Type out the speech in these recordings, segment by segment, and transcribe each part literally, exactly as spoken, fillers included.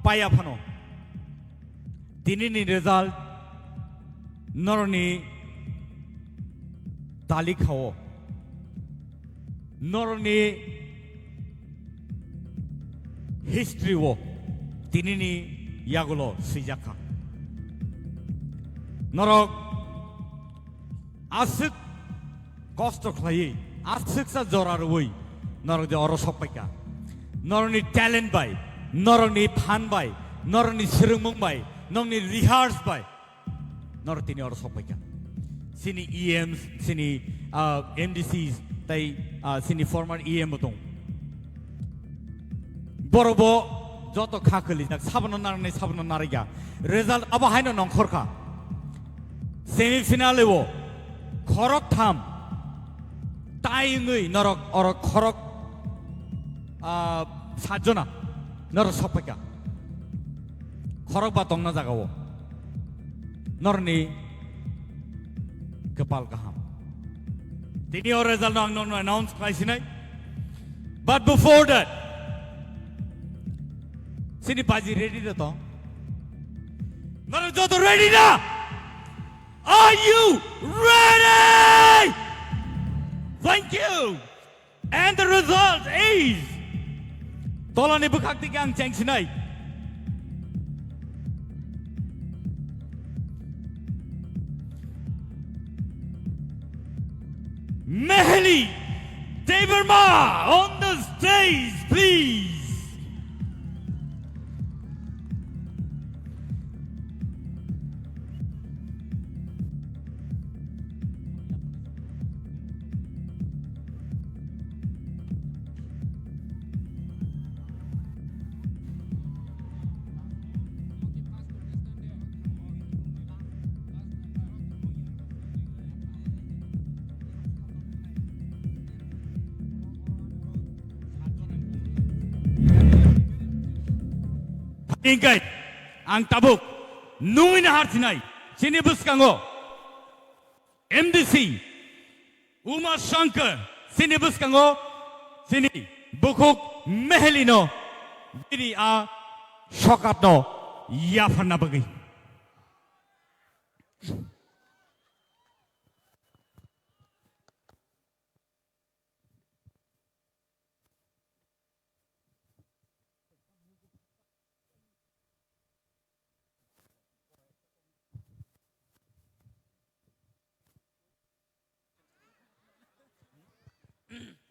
paiya phano, tinini result norokni talikha-o, norokni history-o tinini yagulo swijak kha. Norok aswk kosto khlaiwi, aswksa jora rwui norok je oro sok paikha. Norokni talent bai, norokni phan bai, norokni swrwngmung bai, norokni rehearse bai, norok tini oro sok paikha. Chini E Ms, chini, ah, M D Cs, tei, ah, chini former E M bo tong. Borok bo joto kha khwlijak, sabono narwknai, sabono narwkya. Result abo haino nongkhor kha. Semi final o khorok tham tai wngwi norok, orok khorok, ah, satjona norok sok paikha. Khorok ba tongna jaga o. Norni kwpal kaham. Tini o result no ang nono announce khlai sinai. But before that, sini baji ready da to? Norok joto ready da? Are you ready? Thank you. And the result is, tolani bwkhak digi ang cheng sinai. Meheli Debbarma on the stage, please. Hingkai ang tabuk nungwi nahar sinai, chini bwskango M D C Uma Shankar, chini bwskango chini bukhuk Meheli no bini a sokat no yapharna bagwi.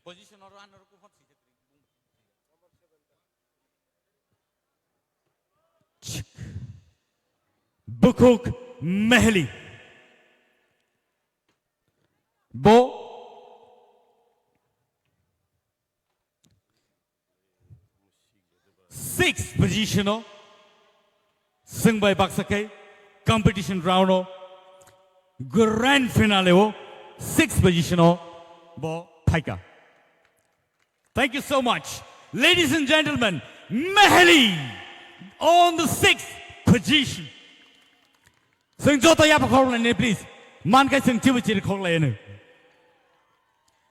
Position oro ano rukun hot sijak ri. Bukhuk Meheli. Bo sixth position o swngbai baksa khe competition round o grand finale o sixth position o bo phaikha. Thank you so much. Ladies and gentlemen, Meheli on the sixth position. Chwng joto yapha khorok lainai, please. Mankai chwng chibu chiri khorok lainai.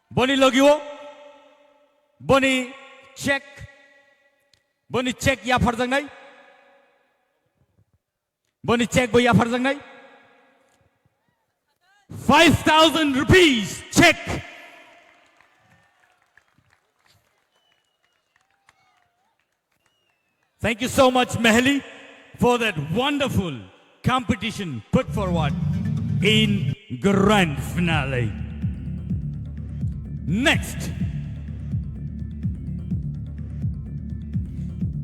Boni logio, boni check, boni check yapharjaknai. Boni check bo yapharjaknai. Five thousand rupees check. Thank you so much, Meheli, for that wonderful competition put forward in grand finale. Next,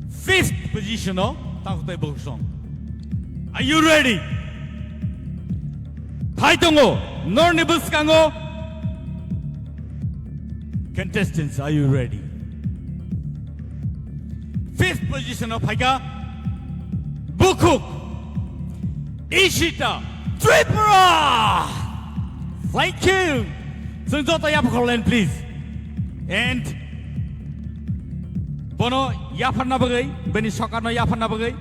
fifth position o takutai boksong. Are you ready? Phai tongo, norni bwskango. Contestants, are you ready? Fifth position o phaikha Bukhuk Ishita Tripura. Thank you. Chwng joto yapha khorok lainai, please. And bono yapharna bagwi, bini sokarno yapharna bagwi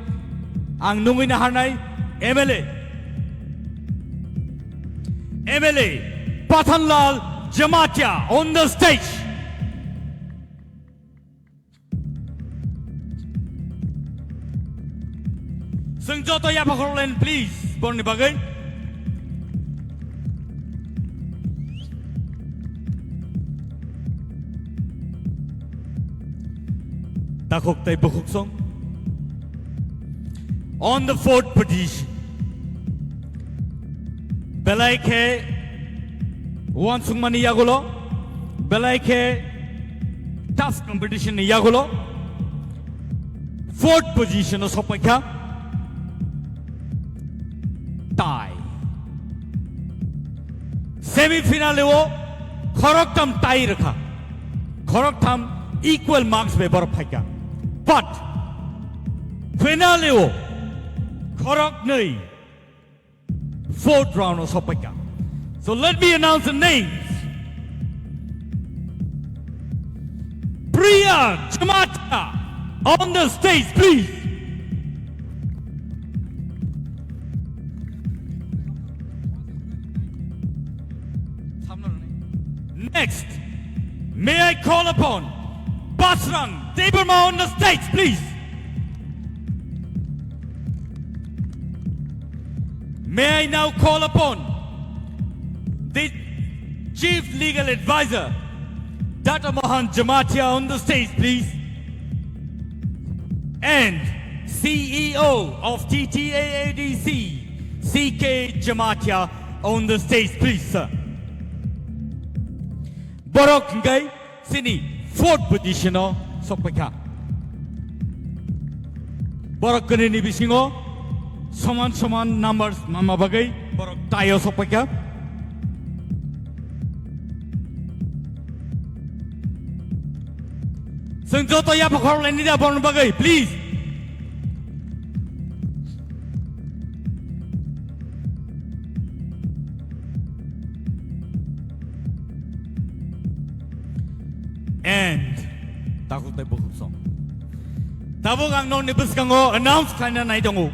ang nungwi naharnai M L A, M L A Pathanlal Jamatia on the stage. Chwng joto yapha khoroklen, please, borni bagwi. Takhuk tei bukhuk song. On the fourth position. Belai khe uansukmani yagulo, belai khe tough competition ni yagulo, fourth position o sokpaikha. Tie. Semi final o khoroktham tie rwkha. Khoroktham equal marks bai borok phaikha. But finale o khoroknwi fourth round o sokpaikha. So let me announce the names. Priya Jamatia on the stage, please. Next, may I call upon Basrang Debbarma on the stage, please. May I now call upon the Chief Legal Advisor, Doctor Mohan Jamatia, on the stage, please. And C E O of T T A A D C, C K Jamatia, on the stage, please, sir. Borok hingkai chini fourth position o sokpaikha. Borok kwnwini bisingo soman soman numbers manma bagwi borok tie o sokpaikha. Chwng joto yapha khorokhlaini da borokni bagwi, please. And takhuk tei bukhuk song. Tabuk ang nokni bwskango announce khlaina nai tongo.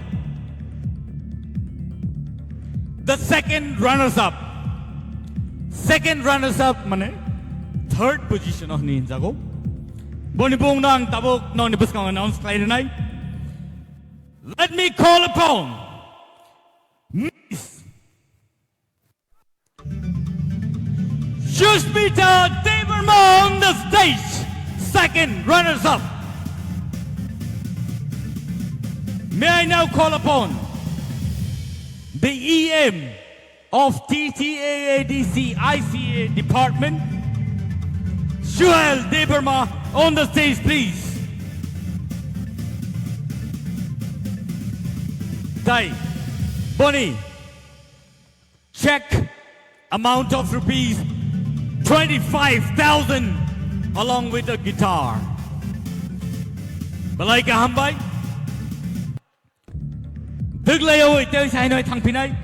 The second runners up. Second runners up mane third position o hwnwi hinjago. Boni bung no ang tabuk nokni bwskango announce khlai rwnai. Let me call upon Miss Sushmita Debbarma on the stage, second runners up. May I now call upon the E M of T T A A D C I C A department, Suhel Debbarma on the stage, please. Dai, Bonnie. Check amount of rupees twenty-five thousand along with a guitar. Belai kaham bai. Dwglayawi tei sainoi thangphinai.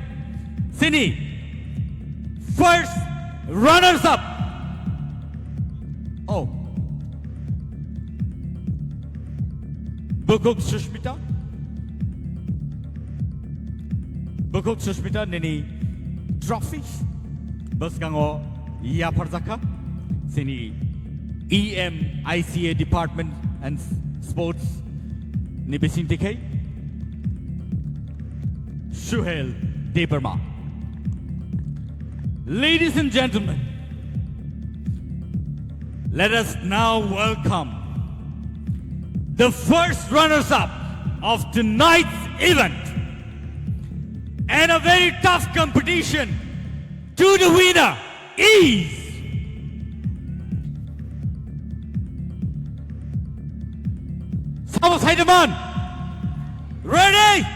Sini first runners up. Oh. Bukhuk Sushmita. Bukhuk Sushmita nini trophy bwskango yapharjakha. Sini E M I C A Department and Sports ni bising tikhe Suhel Debbarma. Ladies and gentlemen, let us now welcome the first runners-up of tonight's event and a very tough competition to the winner is Sabo Saidaman. Ready?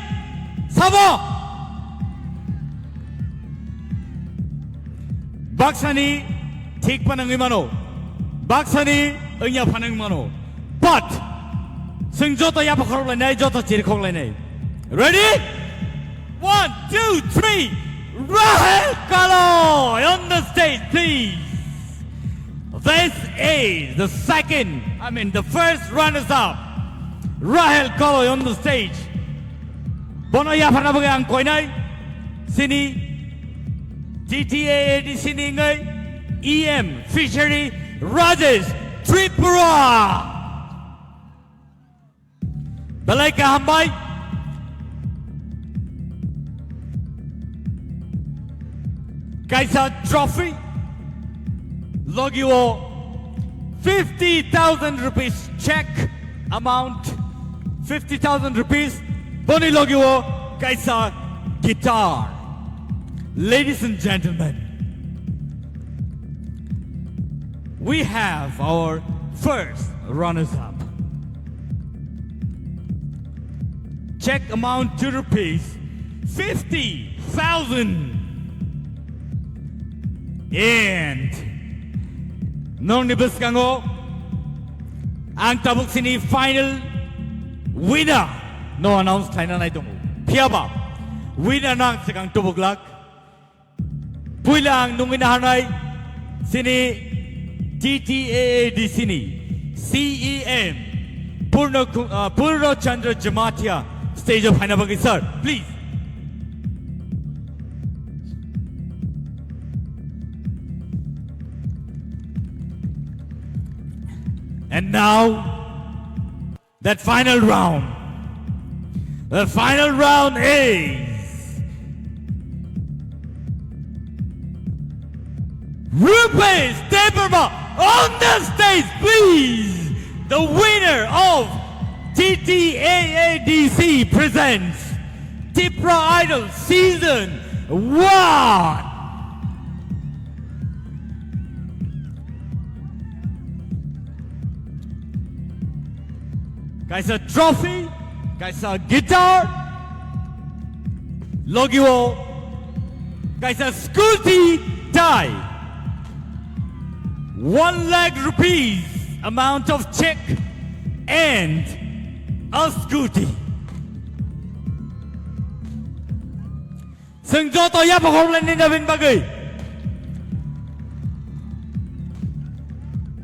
Sabo. Baksani thik panangwi mano. Baksani wngya phanang mano. But chwng joto yapha khorok lainai, joto chiri khok lainai. Ready? One, two, three. Rahel Kalo on the stage, please. This is the second, I mean, the first runners-up, Rahel Kalo on the stage. Bono yapharna bagwi ang koinai sini T T A A D C ni wngwi E M Fishery Rajesh Tripura. Belai kaham bai. Kaisa trophy, logi o fifty thousand rupees check amount, fifty thousand rupees, boni logi o kaisa guitar. Ladies and gentlemen, we have our first runners up. Check amount to rupees fifty thousand. And nongni bwskango ang tabuk sini final winner no announce khlaina nai tongo. Phiyaba winner no ang swkang tubuglak. Puila ang nungwi naharnai sini T T A A D C ni C E M Purno Ku-, uh, Purno Chandra Jamatia stage o phaina bagwi, sir, please. And now, that final round. The final round is Rupesh Debbarma on the stage, please. The winner of T T A A D C presents Tipra Idol Season one. Kaisa trophy, kaisa guitar, logi o kaisa scooty tai. One lakh rupees amount of check and a scooty. Chwng joto yapha khoroknai nini bini bagwi.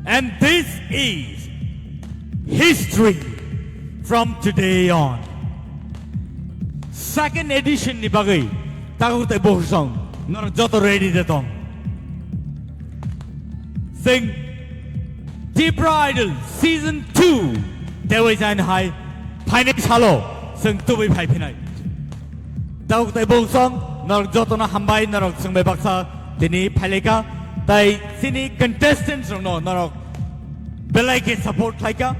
And this is history from today on. Second edition ni bagwi takhuk tai bohusong norok joto ready de tong. Chwng Tipra Idol Season two tewai jain hai phainai salo chwng tubui phai phinai. Takhuk tai bohusong norok jotono hambai, norok chwng bai baksa tini phailaika, tai chini contestants rokno norok belai khe support khlaika.